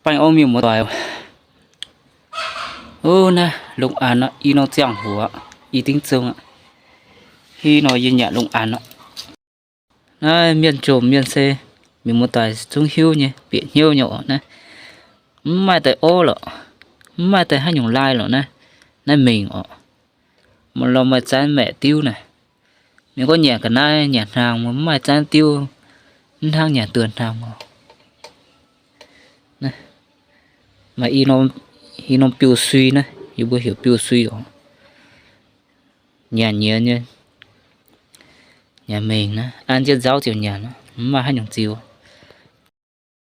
Baengh orn mienh muoz-doic. Ov, naaiv lungh aanx aqv, i norm ziangh hoc aqv, i dingh zong aqv. Ih nor yie nyanc lungh aanx aqv. Naaiv mienh jomc mienh se mienh muoz-doic zungv hiuv nyei, bieqc hnyouv nyei oc. Naaiv mv maaih daaih orv lorqc, mv maaih daaih haaix nyungc lai lorqc naaiv. Naaiv mengh oc. Maaih lorh maaih zaanv maeqc diuv naaic. Mienh gorngv nyanc ga'naaiv nyanc hnaangx, mv maaih zaanv diuv, mv hnangv nyanc nduoh hnaangx oc. Maaih i norm biu sui naaiv, yie mbuo heuc biu sui oc. Nyanc nyiex nyei, nyanc mengh naaiv, an jienv nzauv ziouc nyanc, mv maaih haaix nyungc ziux.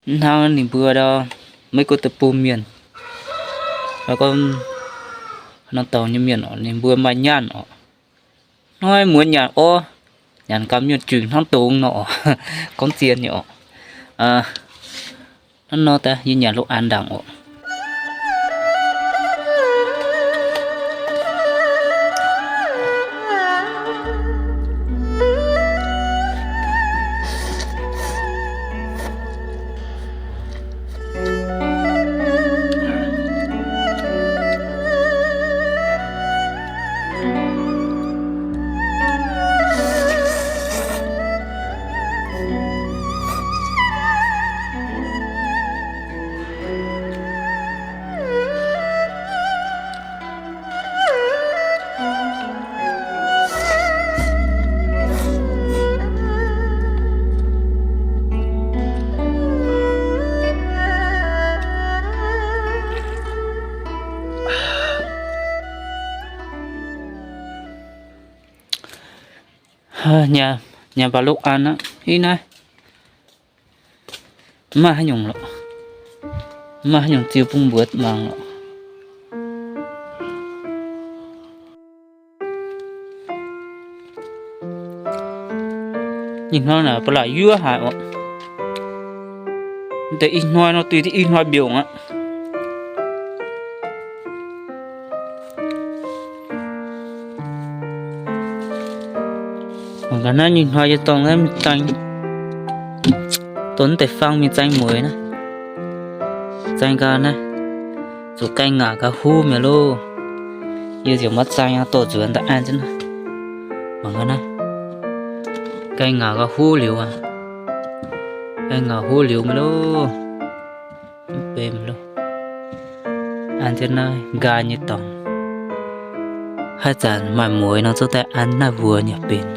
Mv hnangv ninh mbuo ndau, Meiv Guoqv deic-bung mienh, gorngv norm dorngx nyei mienh oc, ninh mbuo maaih nyaanh oc. Hnoi muonz nyanc orv, nyanc gaax mienh juic hnangv dongz nor oc. Gorngv zien nyei oc. Hnangv nor daaih yie nyanc lungh aanx ndaangc oc. Nyanc, nyanc baac lungh aanx aqv. Ih naaiv mv maaih haaix nyungc lorqc. Mv maaih haaix nyungc ziux bun mbuo mangc lorqc. Ih hnoi naaic ba'laqc yuov haic oc. Deix ih hnoi nor duih div ih hnoi mbiungc aqv. Mangc gaax naaiv nyei hnoi yie dorh naaiv mingh zaeng, dorh naaiv deix fang mingh zaeng mueiz naaiv. Zaeng gau naaiv, zuqc gaeng ngaanc gau huv mi'aqv loh. Yie ziouc maiv zaeng, dorh nzuonx daaih an jienv naaiv. Mangc gaax naaiv, gaeng ngaanc gau huv liuz aqv. Gaeng ngaanc huv liuz mi'aqv loh. Mv benx loh. An jienv naaiv nqaai nyei dorngx. Haaix zanc maaih mueiz nor zungv daaih an naaiv mbuo nyei benx.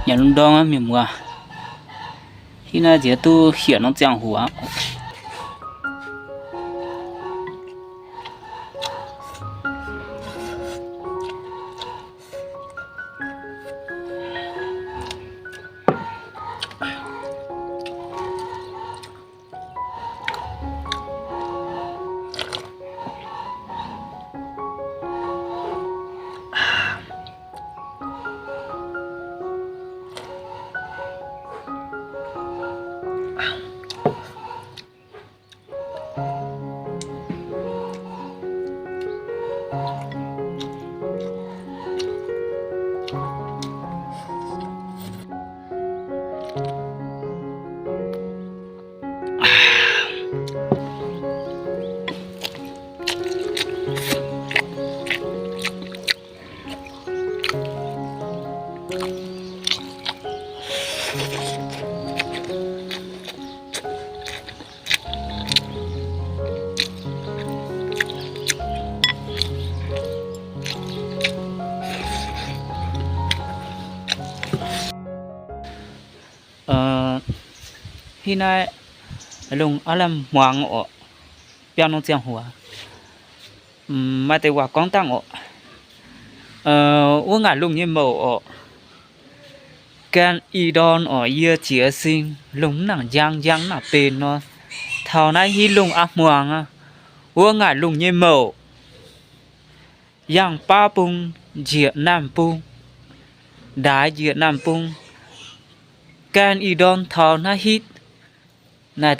Nyanc lungh ndorm aqv mienh muoz. Hitv naaiv nziex duqv hietc norm ziangh hoc aqv. Hitv naaiv lungh aav lamh hmuangx oc, biauv norm ziangh hoc. Maaih deix waac gorngv dangh oc. Wuov ngaanc lungh nyei mouc oc. Gan ih ndorn oc, yie ziex sing lungh mv nangc njang, njang mv nangc benx nor, taux naaiv hitv lungh aav hmuangx aqv. Wuov ngaanc lungh nyei mouc, yangh baav bung, njiec naamh bung, ndaix njiec naamh bung, gan ih ndorm taux hnangv hitv. Naaiv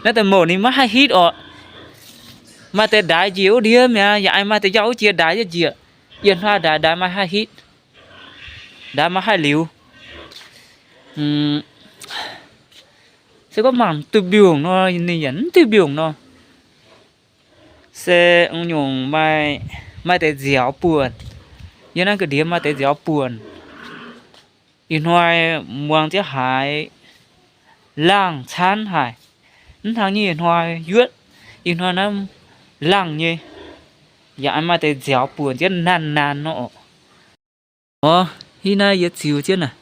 deix mouc ninh maiv haih hitv orqc. Maaih deix ndaix njiec wuov ndiev mi'aqv, yaac maaih deix njang wuov jiex ndaix njiec. Yietc hnoi ndaix, ndaix maiv haih hitv, ndaix maiv haih liuz. Se gorngv mangc duih mbiungc nor, ninh yaac mv duih mbiungc nor. Se nyungc maaih, maaih deix nziaaux buonc. Yiem naaiv ga'ndiev maaih deix nziaaux buonc. Ih hnoi muangx jienv haiz laangh caanv haic. Mv hnangv nyei ih hnoi yuotv, ih hnoi naaiv laangh nyei. Yaac maaih deix nziaaux buonc jienv nanh nanh nor oc. Orv, hitv naaiv yie ziux jienv naaic,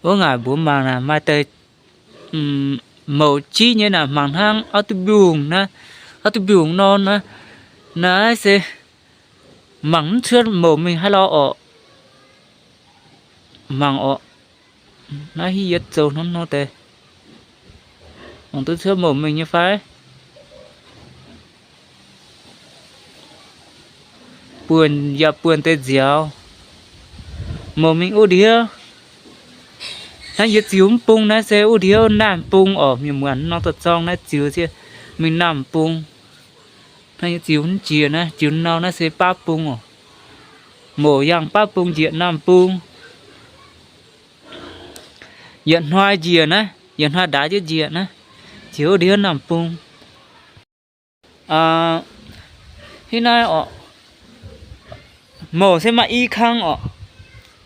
wuov ngaaic mbuox mangc naaic maaih deix mouc jiv nyei naaic, mangc hnangv auv duih mbiungc naaiv, auv duih mbiungc nor naaiv. Naaiv se mangc mv cuotv mouc mingh haaix lorz orqc. Mangc orqc, naaiv hitv yie zoux hnangv nor deix, mangc duqv cuotv mouc mingh nyei fai? Buonc yaac buonc deix nziaaux, mouc mingh wuov ndiev. Hnangv yie ziux mv bung naaiv se wuov ndiev naamh bung orqc. Mienh muonz norm da'zorng naaiv ziux mingh naamh bung. Hnangv yie ziux mv jiex naaiv, ziux nau naaiv se baav bung orqc. Mouc yangh baav bung njiec naamh bung. Yietc hnoi njiec naaiv, yietc hnoi ndaix jienv njiec naaiv, njiec wuov ndiev naamh bung. Hitv naaiv orqc, mouc se maaih i kang orqc.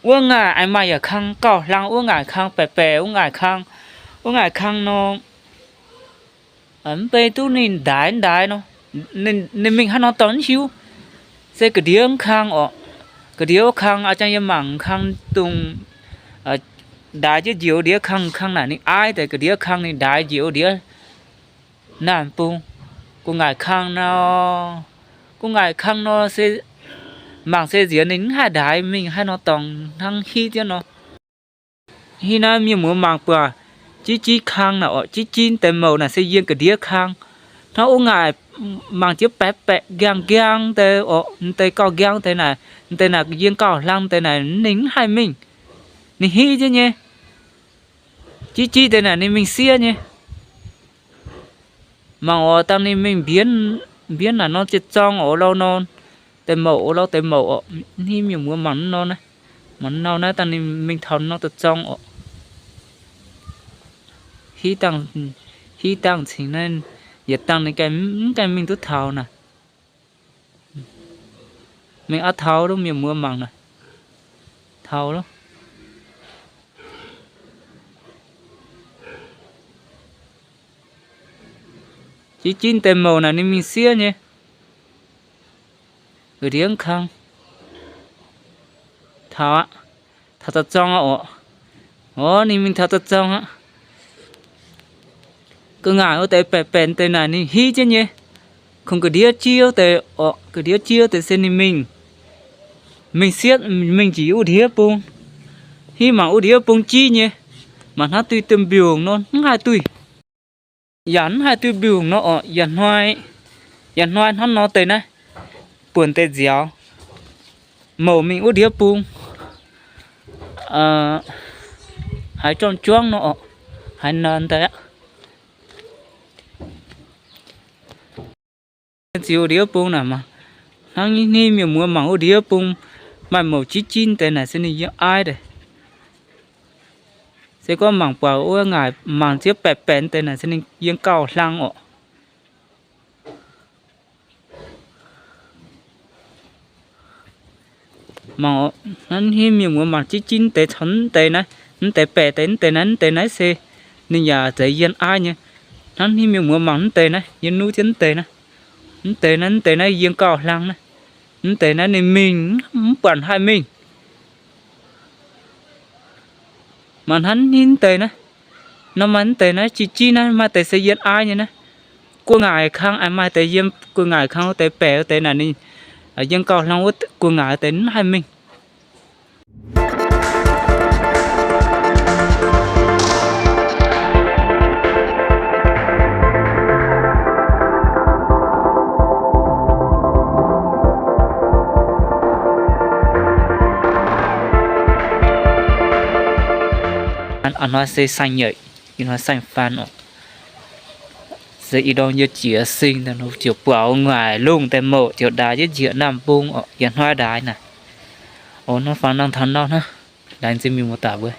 Wuov ngaaic aengx maaih yietc kang gauh hlang, wuov ngaaic kang baeqc baeqc, wuov ngaaic kang, wuov ngaaic kang nor, mv bei duqv ninh ndaix ndaix nor, ninh mingh haaix nor dorngx mv hiuv. Se ga'ndiev kang orqc, ga'ndiev wuov kang a'jang yie mangc kang dongh ndaix jienv njiec wuov ndiev kang, kang naaic ninh aiv deix, ga'ndiev kang ninh ndaix njiec wuov ndiev naamh bung. Gu'nguaaic kang nor, gu'nguaaic kang nor se mangc se nziex ninh mv haih ndaix mingh haaix nor dorngx hnangv hitv jienv nor. Hitv naaiv mienh muoz mangc buatc, jitv jitv kang naaic orqc, jitv jitv deix mouc naaic se yiem ga'ndiev kang. Hnangv wuov ngaaic mangc jienv baeqc baeqc nqaang nqaang deix orqc, deix gauh nqaang deix naaic, deix naaic yiem gauh hlang deix naaic ninh mv haih mingh, ninh hitv jienv nyei. Jitv jitv deix naaic ninh mingh siev nyei. Mangc orqc, dangh ninh mingh mbienv, mbienv naaic norm jiex-zorng orqc, louh norm deix mouc orqc, louh deix mouc orqc. Hitv mienh muoz mangc nor naaiv, mangc nor naaiv dangh ninh mingh taux norm deix zorng orqc. Hitv dangh cingx naaiv, yietc dangh ninh ganh mv gaengh mingh duqv taux naaic. Mingh aqv, taux loh, mienh muoz mangc naaic, taux loh. Jitv jitv deix mouc naaic ninh mingh siev nyei. Ga'ndiev kang, taux aqv, taux da'zorng aqv orqc. Orv, ninh mingh taux da'zorng aqv. Gu'nguaaic wuov deix baeqc baeqc deix naaic ninh hitv jienv nyei. Kungx ga'ndiev jiev deix orqc, ga'ndiev jiev deix se ninh mingh, mingh sietv, mingh njiec wuov ndiev bung. Hitv mangc wuov ndiev bung jitv nyei, mangc hnangv duih duih mbiungc nor mv haih duih. Yaac mv haih duih mbiungc nor orqc. Yietc hnoi, yietc hnoi hnangv nor deix naaiv, buonc deix nziaaux, mouc mingh wuov ndiev bung, haiz juangv juangv nor orqc, haiz nor deix aqv. Ziux wuov ndiev bung naaic, hnangv nyei mienh muoz mangc wuov ndiev bung, maaih mouc jitv jitv deix naaic se ninh yiem aiv deix. Se gorngv mangc buatc wuov ngaaic mangc ziex baeqc baeqc deix naaic se ninh yiem gauh hlang orqc. Mangc hnangv nyei mienh muoz mangc jitv jitv deix caux mv deix naaiv, mv deix baeqc deix, mv deix naaiv, mv deix naaiv se ninh yaac zeiz yiem aiv nyei. Hnangv nyei mienh muoz mangc mv deix naaiv, yie nuqv jienv mv deix naaiv, mv deix naaiv, mv deix naaiv yiem gauh hlang naaiv, mv deix naaiv ninh mingh mv buatc haih mingh. Mangc hnangv nyei mv deix naaiv, nor maaih mv deix naaiv jitv jitv naaiv, maaih deix se yiem aiv nyei naaiv. Gu'nguaaic kang aengx maaih deix yiem gu'nguaaic kang wuov deix baeqc wuov deix naaic ninh yiem gauh hlang wuov gu'nguaaic wuov deix mv haih mingh. A'hnoi se saeng-nyeic, ih hnoi saeng-faan oc. Se ih ndorm yie jiez sing ziouc buatc ngaaic lungh daaih mouc ziouc ndaix jienv njiec naamh mbung oc. Yietc hnoi ndaix naaic. Oc, hnangv faang nangh taux nor hnangv. Laengz zingh mienh muoz-doic mbuo.